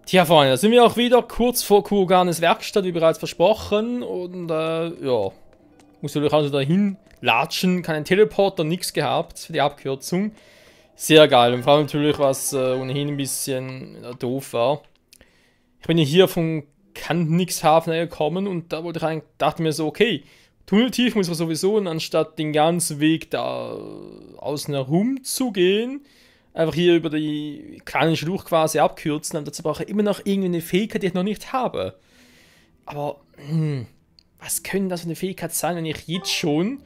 Tja, Freunde, da sind wir auch wieder kurz vor Kuroganes Werkstatt, wie bereits versprochen. Und ja, muss natürlich also dahin latschen. Keinen Teleporter, nichts gehabt für die Abkürzung. Sehr geil. Und vor allem natürlich, was ohnehin ein bisschen doof war. Ich bin ja hier von Kantnixhafen gekommen und da wollte ich eigentlich, dachte mir so, okay, tunneltief muss man sowieso, und anstatt den ganzen Weg da außen herum zu gehen, einfach hier über die kleine Schlucht quasi abkürzen, und dazu brauche ich immer noch irgendwie eine Fähigkeit, die ich noch nicht habe. Aber, was können das für eine Fähigkeit sein, wenn ich jetzt schon,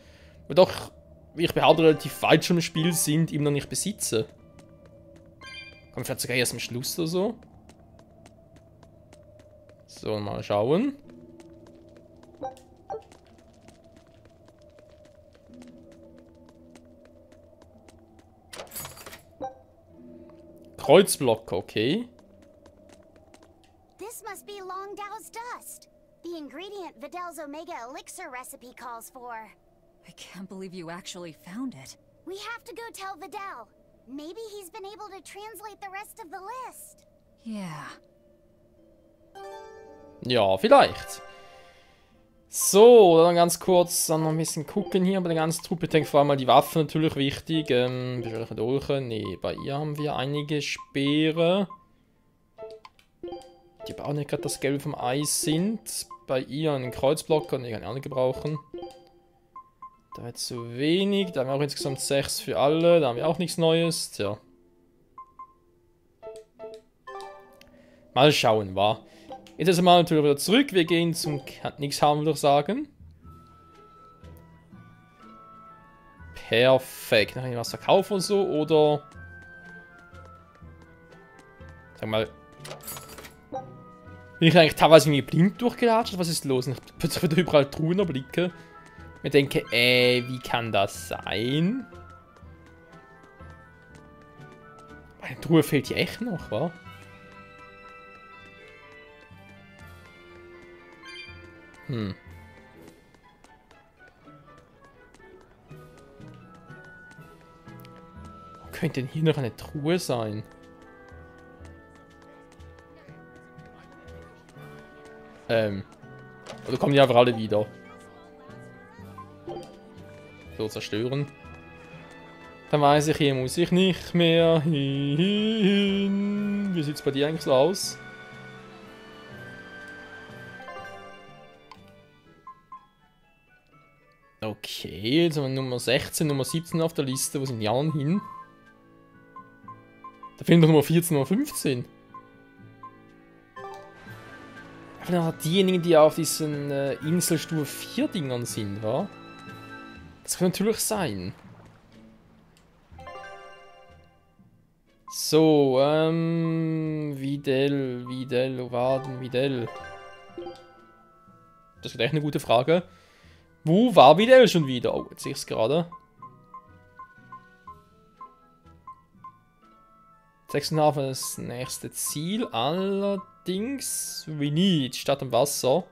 und doch, wie ich behaupte, relativ weit schon im Spiel sind, immer noch nicht besitze? Kommt vielleicht sogar erst am Schluss oder so? So, mal schauen. Kreuzblock, okay. This must be Longdow's dust. The ingredient Vidal's Omega Elixir recipe calls for. I can't believe you actually found it. We have to go tell Vidal. Maybe he's been able to translate the rest of the list. Yeah. Ja, vielleicht. So, dann ganz kurz dann noch ein bisschen gucken hier bei der ganzen Truppe. Ich denke vor allem mal die Waffen natürlich wichtig. Beschwörliche Dolche. Ne, bei ihr haben wir einige Speere. Die aber auch nicht gerade das Gelbe vom Eis sind. Bei ihr einen Kreuzblocker, ne, kann ich auch nicht gebrauchen. Da wird zu wenig. Da haben wir auch insgesamt 6 für alle. Da haben wir auch nichts Neues. Tja. Mal schauen, wa? Jetzt ist mal natürlich wieder zurück. Wir gehen zum Nixhafen, würde ich sagen. Perfekt. Dann kann ich was verkaufen und so, oder? Sag mal. Bin ich eigentlich teilweise irgendwie blind durchgelatscht? Was ist los? Und ich plötzlich wieder überall Truhen erblicke. Ich denke, wie kann das sein? Eine Truhe fehlt hier echt noch, wa? Wo könnte denn hier noch eine Truhe sein? Oder kommen die einfach alle wieder? So, zerstören. Dann weiß ich, hier muss ich nicht mehr hin. Wie sieht es bei dir eigentlich so aus? Okay, jetzt haben wir Nummer 16, Nummer 17 auf der Liste. Wo sind die anderen hin? Da fehlen doch Nummer 14, Nummer 15. Einfach diejenigen, die auf diesen Inselstufe 4 Dingern sind, wa? Das kann natürlich sein. So, Videl, Ovaden, Videl. Das ist echt eine gute Frage. Wo war Videl schon wieder? Oh, jetzt sehe ich es gerade. 6,5 ist das nächste Ziel. Allerdings, we need statt am Wasser.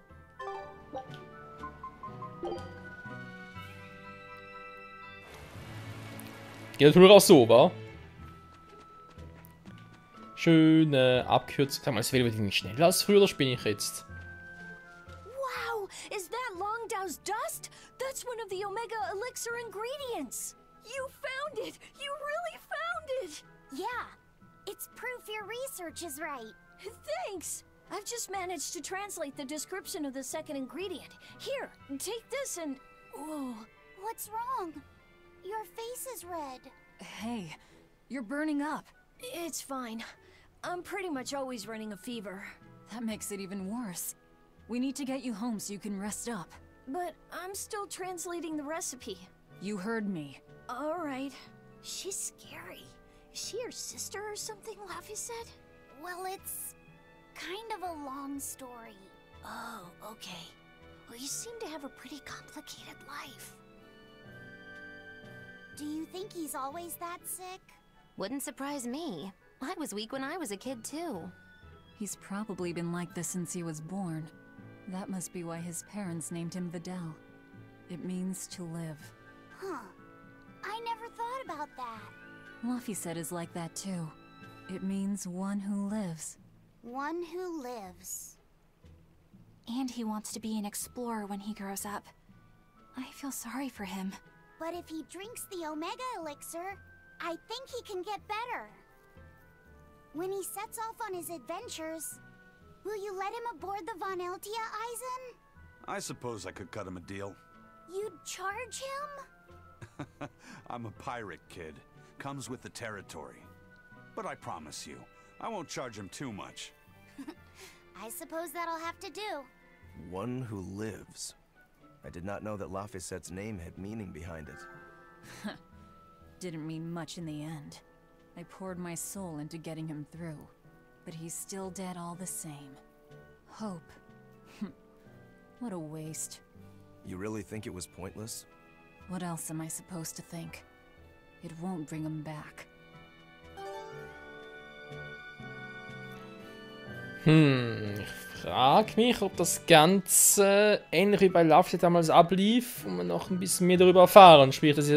Geht natürlich auch so, wa? Schöne Abkürzung. Sag mal, ist wieder nicht schneller als früher, oder spinne ich jetzt? Wow, is that Longdow's dust? That's one of the Omega Elixir ingredients. You found it! You really found it! Yeah, it's proof your research is right. Thanks! I've just managed to translate the description of the second ingredient. Here, take this and... Whoa. What's wrong? Your face is red. Hey, you're burning up. It's fine. I'm pretty much always running a fever. That makes it even worse. We need to get you home so you can rest up. But I'm still translating the recipe. You heard me. Alright. She's scary. Is she your sister or something, Laffy said? Well, it's kind of a long story. Oh, okay. Well, you seem to have a pretty complicated life. Do you think he's always that sick? Wouldn't surprise me. I was weak when I was a kid, too. He's probably been like this since he was born. That must be why his parents named him Vidal. It means to live. Huh. I never thought about that. Laffy said is like that too. It means one who lives. One who lives. And he wants to be an explorer when he grows up. I feel sorry for him. But if he drinks the Omega Elixir, I think he can get better. When he sets off on his adventures, will you let him aboard the Von Eltia, Eisen? I suppose I could cut him a deal. You'd charge him? I'm a pirate, kid. Comes with the territory. But I promise you, I won't charge him too much. I suppose that'll have to do. One who lives. I did not know that Laphicette's name had meaning behind it. Didn't mean much in the end. I poured my soul into getting him through, but he's still dead all the same. Hope. What a waste. You really think it was pointless? What else am I supposed to think? It won't bring him back. Ich frage mich, ob das Ganze ähnlich wie bei Laphicette damals ablief und man noch ein bisschen mehr darüber erfahren. Sprich, dass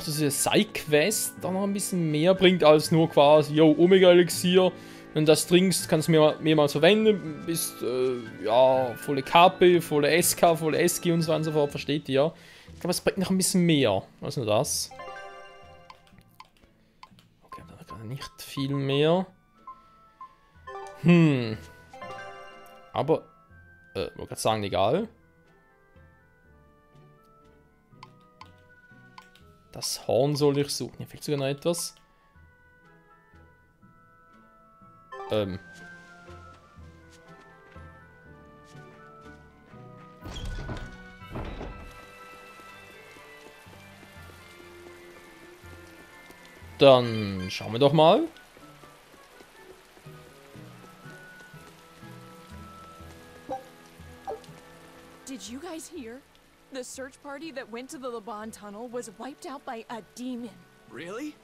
diese Side-Quest da noch ein bisschen mehr bringt als nur quasi, yo, Omega-Elixier. Wenn du das trinkst, kannst du mehrmals verwenden, bist, ja, volle KP, volle SK, volle SG und so weiter und so fort, versteht ihr? Ich glaube, es bringt noch ein bisschen mehr als nur das. Okay, da gerade nicht viel mehr. Aber, wollte gerade sagen, egal. Das Horn soll ich suchen. Hier fehlt sogar noch etwas. Dann schauen wir doch mal. Did you guys hear? The search party that went to the Laban tunnel was wiped out by a demon. Really?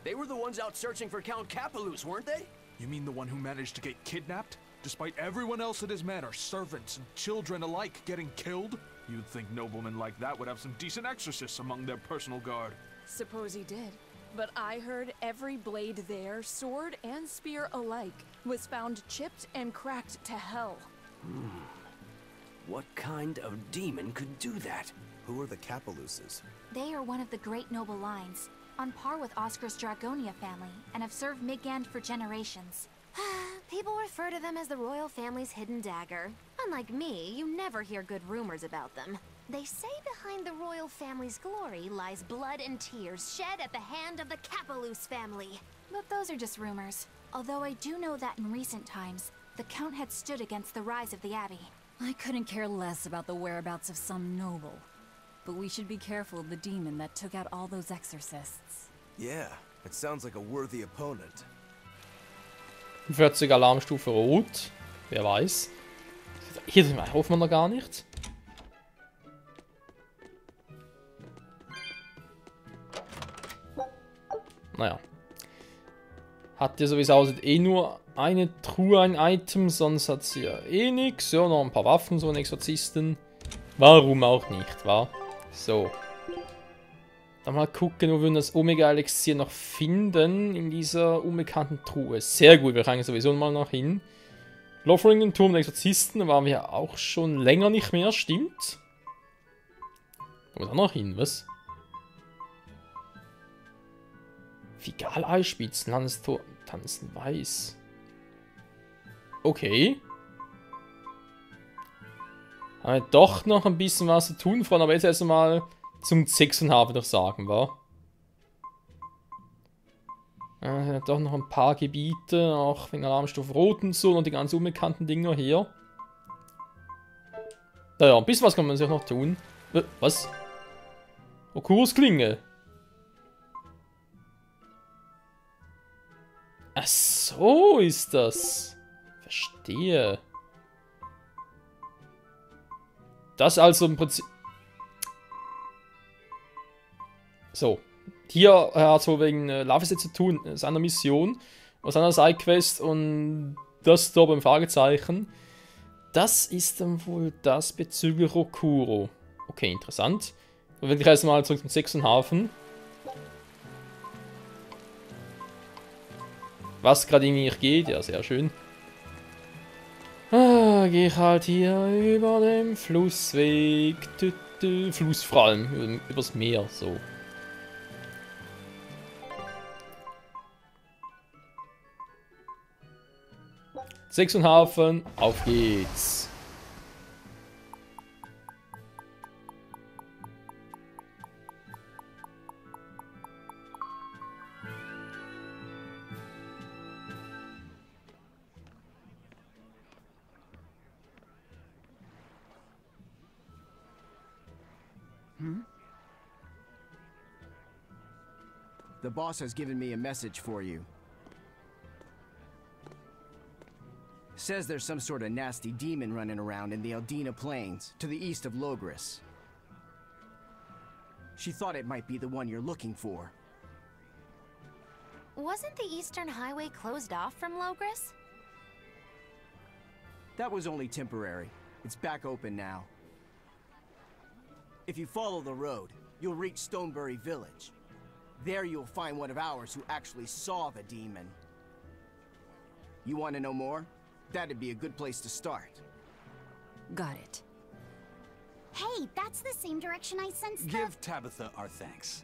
They were the ones out searching for Count Capelus, weren't they? You mean the one who managed to get kidnapped? Despite everyone else at his manor, servants and children alike, getting killed? You'd think noblemen like that would have some decent exorcists among their personal guard. Suppose he did. But I heard every blade there, sword and spear alike, was found chipped and cracked to hell. What kind of demon could do that? Who are the Capeluses? They are one of the great noble lines, on par with Oscar's Dragonia family, and have served Midgand for generations. People refer to them as the royal family's hidden dagger. Unlike me, you never hear good rumors about them. They say behind the royal family's glory lies blood and tears shed at the hand of the Capelus family. But those are just rumors. Although I do know that in recent times, the Count had stood against the rise of the Abbey. I couldn't care less about the whereabouts of some noble. But we should be careful of the demon that took out all those exorcists. Yeah, it sounds like a worthy opponent. 40 Alarmstufe rot. Wer weiß. Hier hoffen wir noch gar nicht. Naja. Hat ja sowieso aussieht eh nur eine Truhe, ein Item, sonst hat sie ja eh nichts. Ja, noch ein paar Waffen, so ein Exorzisten. Warum auch nicht, wa? So. Dann mal gucken, ob wir das Omega-Elixier noch finden in dieser unbekannten Truhe. Sehr gut, wir können sowieso mal noch hin. Lothringen-Turm der Exorzisten, da waren wir ja auch schon länger nicht mehr, stimmt? Wo da noch hin, was? Figal-Eispitzen, Landestor, Tanzen weiß. Okay. Haben wir doch noch ein bisschen was zu tun, Freunde, aber jetzt erstmal zum Zixenhafen, würde ich sagen, wa? Doch noch ein paar Gebiete, auch wegen Alarmstufe Rot und so, und die ganz unbekannten Dinger hier. Naja, ein bisschen was kann man sich noch tun. Was? Okuros Klinge. Ach so ist das. Verstehe. Das also im Prinzip... So. Hier hat es wohl wegen Laphicette zu tun, seiner Mission, seiner Sidequest und das da beim Fragezeichen. Das ist dann wohl das bezüglich Okuro. Okay, interessant. Dann will ich erstmal zurück zum Zixenhafen. Was gerade irgendwie nicht geht, ja, sehr schön. Gehe ich halt hier über den Flussweg. Fluss vor allem, übers Meer, so. Sechsenhafen, auf geht's. The boss has given me a message for you. Says there's some sort of nasty demon running around in the Eldina Plains, to the east of Logris. She thought it might be the one you're looking for. Wasn't the Eastern Highway closed off from Logris? That was only temporary. It's back open now. If you follow the road, you'll reach Stonebury Village. There you'll find one of ours who actually saw the demon. You want to know more? That'd be a good place to start. Got it. Hey, that's the same direction I sensed the... Give Tabitha our thanks.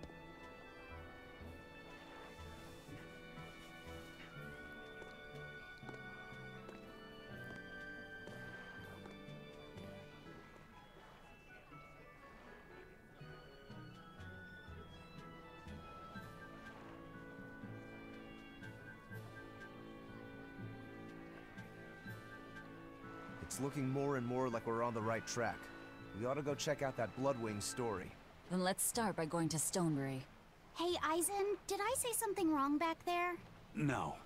It's looking more and more like we're on the right track. We ought to go check out that Bloodwing story. Then let's start by going to Stonebury. Hey, Eisen, did I say something wrong back there? No.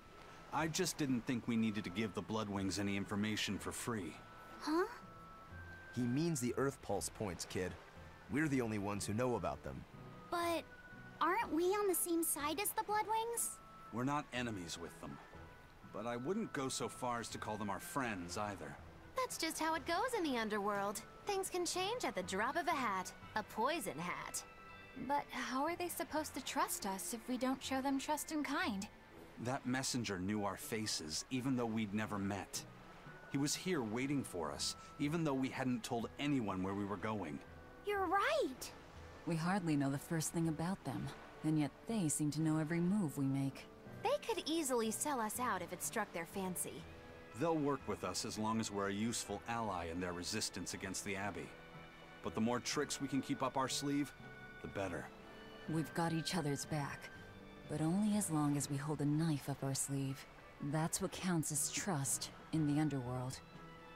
I just didn't think we needed to give the Bloodwings any information for free. Huh? He means the Earth Pulse points, kid. We're the only ones who know about them. But aren't we on the same side as the Bloodwings? We're not enemies with them. But I wouldn't go so far as to call them our friends either. That's just how it goes in the underworld. Things can change at the drop of a hat. A poison hat. But how are they supposed to trust us if we don't show them trust in kind? That messenger knew our faces, even though we'd never met. He was here waiting for us, even though we hadn't told anyone where we were going. You're right! We hardly know the first thing about them, and yet they seem to know every move we make. They could easily sell us out if it struck their fancy. They'll work with us as long as we're a useful ally in their resistance against the Abbey. But the more tricks we can keep up our sleeve, the better. We've got each other's back, but only as long as we hold a knife up our sleeve. That's what counts as trust in the underworld.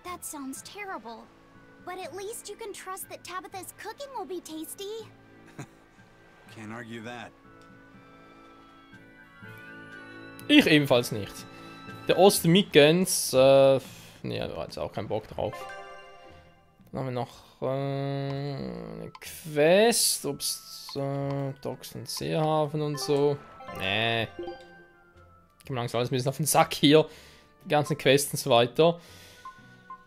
That sounds terrible. But at least you can trust that Tabitha's cooking will be tasty. Can't argue that. Ich ebenfalls nicht. Der Ostmigens, ne, da hat auch keinen Bock drauf. Dann haben wir noch eine Quest, ob's Docks und Seehafen und so. Nee. Geht mir langsam alles ein bisschen auf den Sack hier. Die ganzen Quests und so weiter.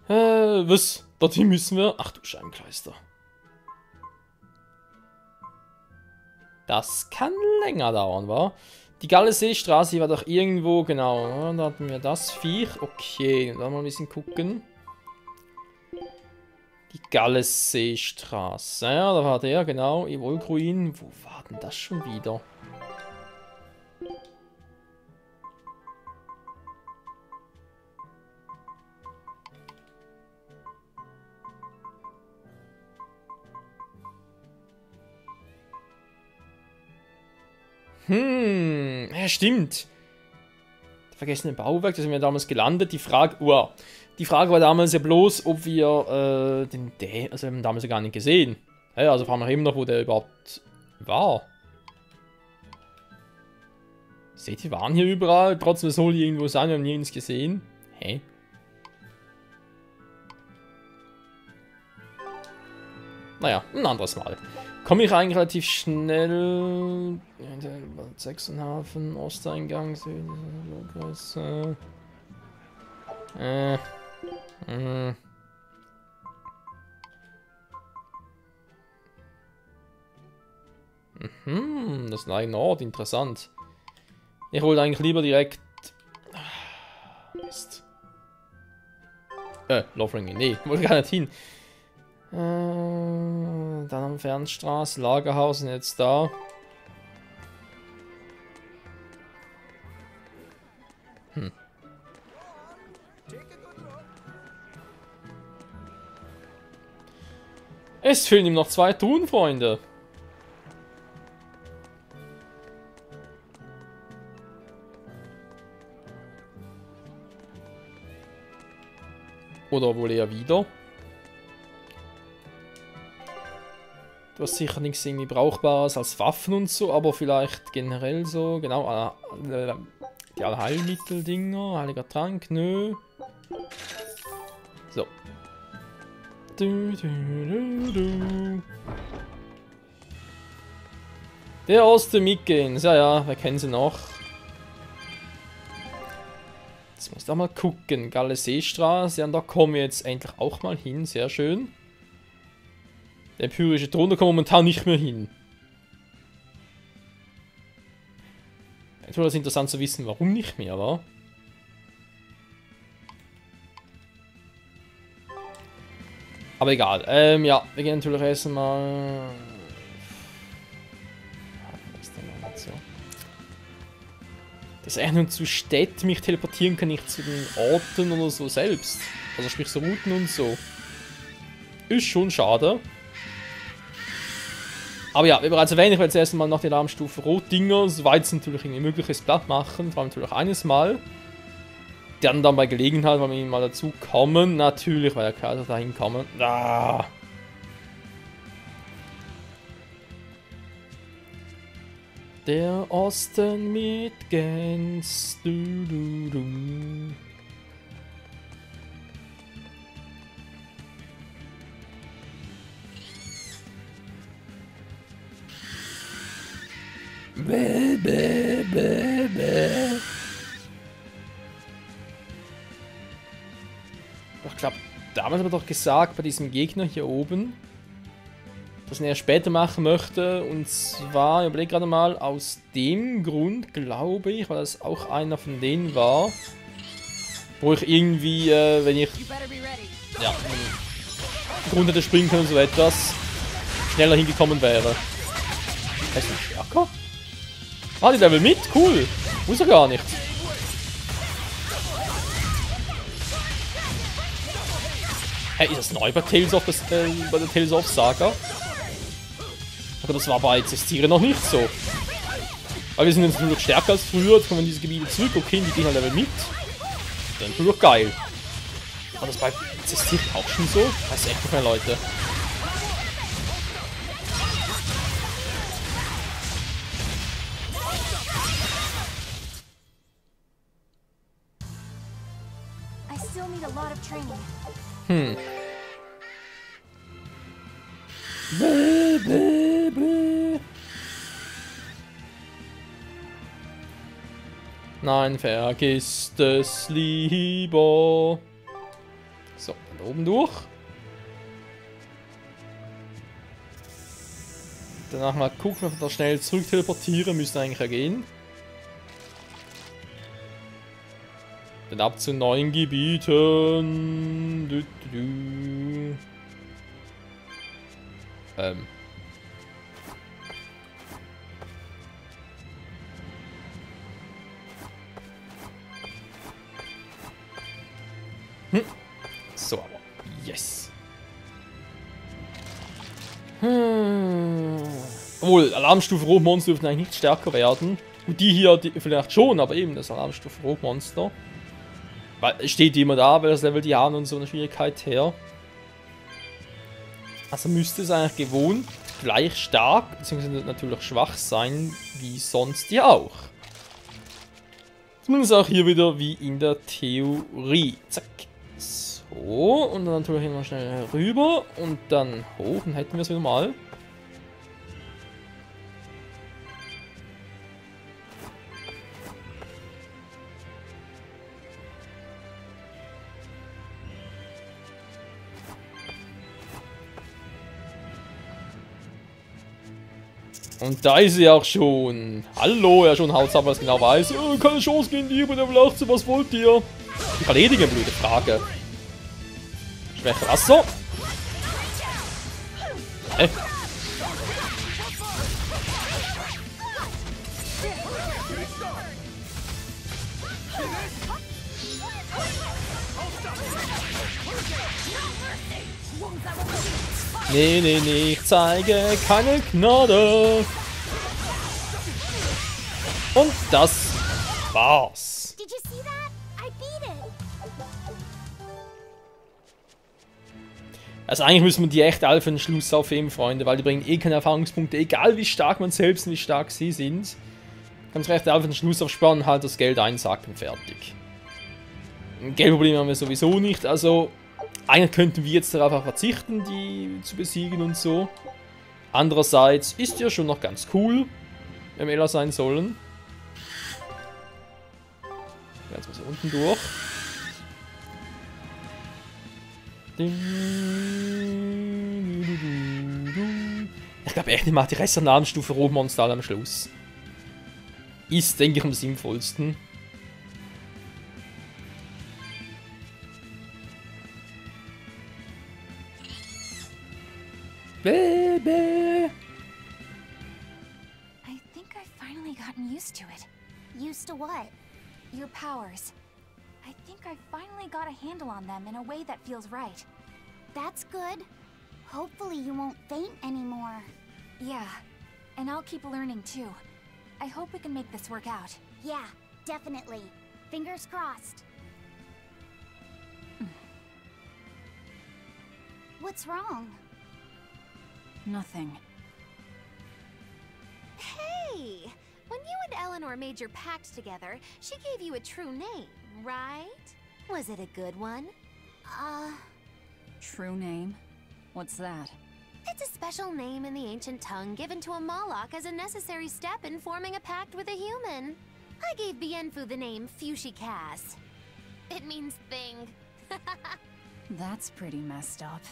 Was? Dorthin müssen wir? Ach du Scheibenkleister. Das kann länger dauern, wa? Die Galleseestraße war doch irgendwo, genau. Da hatten wir das Viech. Okay, dann mal ein bisschen gucken. Die Galleseestraße. Ja, da war der, genau. Evolgruin. Wo war denn das schon wieder? Ja, stimmt. Der vergessene Bauwerk, da sind wir damals gelandet. Die Frage war damals ja bloß, ob wir also wir haben damals ja gar nicht gesehen. Ja, also fragen wir eben noch, wo der überhaupt war. Seht ihr, wir waren hier überall, trotzdem soll hier irgendwo sein, wir haben nirgends gesehen. Hä? Naja, ein anderes Mal. Komme ich eigentlich relativ schnell. Sechsenhafen, Osteingang, Logris. Das ist ein eigener Ort, interessant. Ich wollte eigentlich lieber direkt. Mist. Lothringen, nee, wollte gar nicht hin. Dann am Fernstraße, Lagerhaus sind jetzt da. Es fehlen ihm noch 2 Truhen, Freunde. Oder wohl eher wieder. Du hast sicher nichts irgendwie Brauchbares als Waffen und so, aber vielleicht generell so, genau, die Allheilmittel-Dinger, heiliger Trank, nö. So. Der aus dem Mitgehens, ja, wer kennt sie noch? Jetzt muss ich da mal gucken, Galle Seestraße, ja, und da kommen wir jetzt endlich auch mal hin, sehr schön. Der empirische Thron, da kommen wir momentan nicht mehr hin. Natürlich ist es interessant zu wissen, warum nicht mehr, wa? Aber egal. Ja, wir gehen natürlich erstmal. Dass er nun zu Städten mich teleportieren kann, nicht zu den Orten oder so selbst. Also sprich so Routen und so. Ist schon schade. Aber ja, wie bereits erwähnt, ich werde jetzt erstmal nach der Alarmstufe Rot-Dinger, soweit es natürlich irgendwie möglich ist, platt machen. Vor allem natürlich eines Mal. Dann bei Gelegenheit, wenn wir mal dazu kommen. Natürlich, weil ja klar, dass da hinkommen. Ah. Der Osten mit Gens. Bäh, bäh, bäh, bäh. Ich glaube, damals haben wir doch gesagt, bei diesem Gegner hier oben, dass er später machen möchte. Und zwar, ich überlege gerade mal, aus dem Grund, glaube ich, weil das auch einer von denen war, wo ich irgendwie, wenn ich runter hätte springen können, so etwas, schneller hingekommen wäre. Ist er stärker? Ah, die Level mit? Cool. Muss er gar nicht. Hey, ist das neu bei Tales of, bei der Tales of Saga? Aber das war bei Zestiria noch nicht so. Aber wir sind jetzt natürlich stärker als früher. Jetzt kommen diese Gebiete zurück. Okay, die gehen halt Level mit. Dann natürlich geil. War das bei Zestiria auch schon so? Das ist echt nicht mehr, Leute. Bäh, bäh, bäh. Nein, vergiss es lieber. So, dann oben durch. Danach mal gucken, ob wir da schnell zurück teleportieren. Müsste eigentlich ja gehen. Dann ab zu neuen Gebieten. So, aber yes. Obwohl, Alarmstufe Rotmonster dürften eigentlich nicht stärker werden. Und die hier vielleicht schon, aber eben das Alarmstufe Rotmonster. Weil steht immer da, weil das Level die haben und so eine Schwierigkeit her. Also müsste es eigentlich gewohnt gleich stark, beziehungsweise natürlich schwach sein, wie sonst ja auch. Zumindest auch hier wieder wie in der Theorie. Zack. So, und dann natürlich immer schnell rüber und dann hoch, dann hätten wir es wieder mal. Und da ist sie auch schon. Hallo, er schon haut's ab, was genau weiß. Keine Chance gegen die über der 18, was wollt ihr? Ich erledige, blöde Frage. Sprecher Wasser. Nee, nee, nee, ich zeige keine Gnade. Und das war's. Did you see that? I beat it. Also eigentlich müssen wir die echt alle für den Schluss aufheben, Freunde, weil die bringen eh keine Erfahrungspunkte, egal wie stark man selbst und wie stark sie sind. Ganz recht alle für den Schluss aufsparen, halt das Geld einsacken, fertig. Ein Geldproblem haben wir sowieso nicht, also eigentlich könnten wir jetzt darauf auch verzichten, die zu besiegen und so. Andererseits ist ja schon noch ganz cool, wenn wir ehrlich sein sollen. Jetzt mal so unten durch. Ich glaube echt, ich mache die Restaurantenstufe Rotmonster am Schluss. Ist, denke ich, am sinnvollsten. Baby! I think I've finally gotten used to it. Used to what? Your powers. I think I finally got a handle on them in a way that feels right. That's good. Hopefully you won't faint anymore. Yeah, and I'll keep learning too. I hope we can make this work out. Yeah, definitely. Fingers crossed. What's wrong? Nothing. Hey! When you and Eleanor made your pact together, she gave you a true name, right? Was it a good one? True name? What's that? It's a special name in the ancient tongue given to a Moloch as a necessary step in forming a pact with a human. I gave Bienfu the name Fushi Cass. It means thing. That's pretty messed up.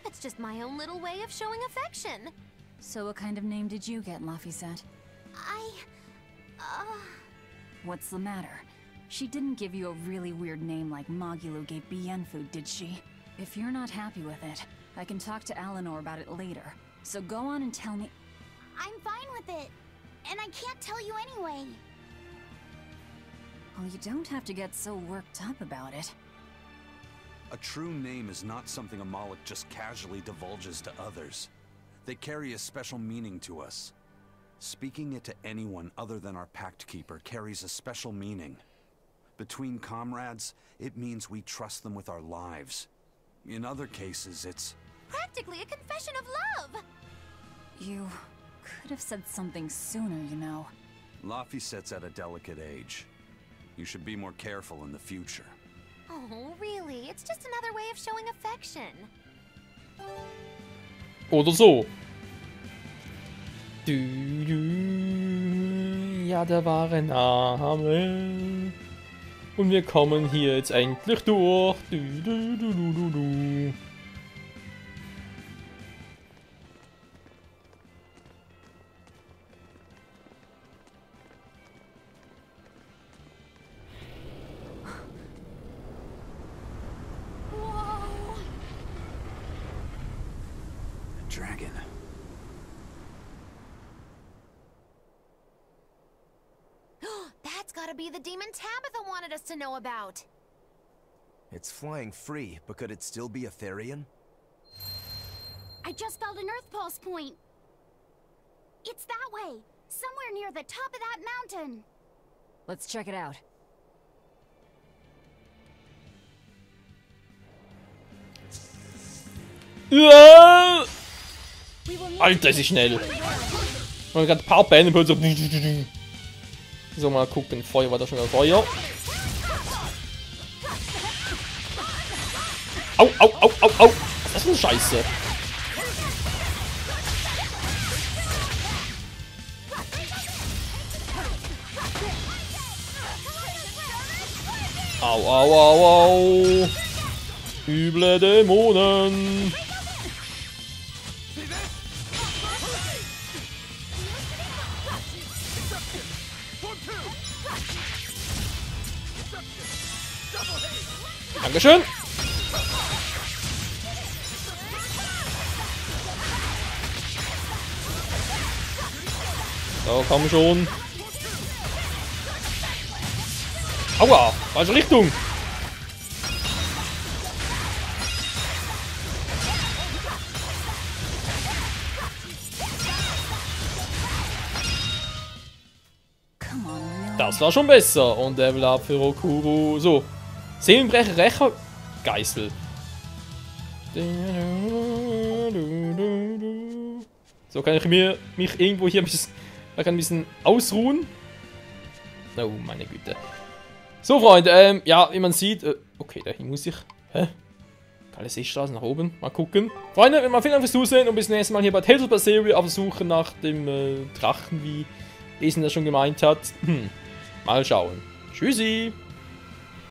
It's just my own little way of showing affection. So what kind of name did you get, Laphicet? What's the matter? She didn't give you a really weird name like Magilou gave Bienfu, did she? If you're not happy with it, I can talk to Eleanor about it later. So go on and tell me. I'm fine with it. And I can't tell you anyway. Well, you don't have to get so worked up about it. A true name is not something a Moloch just casually divulges to others. They carry a special meaning to us. Speaking it to anyone other than our Pact Keeper carries a special meaning. Between comrades, it means we trust them with our lives. In other cases, it's practically a confession of love! You could have said something sooner, you know. Laphicet's at a delicate age. You should be more careful in the future. Oh, really? It's just another way of showing affection. Oder so. Ja, der wahre Name. Und wir kommen hier jetzt endlich durch. Dragon. That's gotta be the demon Tabitha wanted us to know about. It's flying free, but could it still be a Therian? I just felt an Earth Pulse point. It's that way. Somewhere near the top of that mountain. Let's check it out. Ja! Alter, ist sie schnell. Man hat gerade ein paar Beine so. So, mal gucken. Feuer war da schon mal Feuer. Au, au, au, au, au. Was ist das für eine Scheiße? Au, au, au, au. Üble Dämonen. Dankeschön. So, komm schon. Aua, falsche Richtung. Das war schon besser. Und Level Up für Rokuro. So. Seelenbrecher Rächer Geißel. So kann ich mich irgendwo hier ein bisschen ausruhen. Oh, meine Güte. So, Freunde, ja, wie man sieht, okay, dahin muss ich. Hä? Keine Seestraße nach oben. Mal gucken. Freunde, vielen Dank fürs Zusehen und bis zum nächsten Mal hier bei Tales of Berseria auf der Suche nach dem Drachen, wie Lesen das schon gemeint hat. Mal schauen. Tschüssi!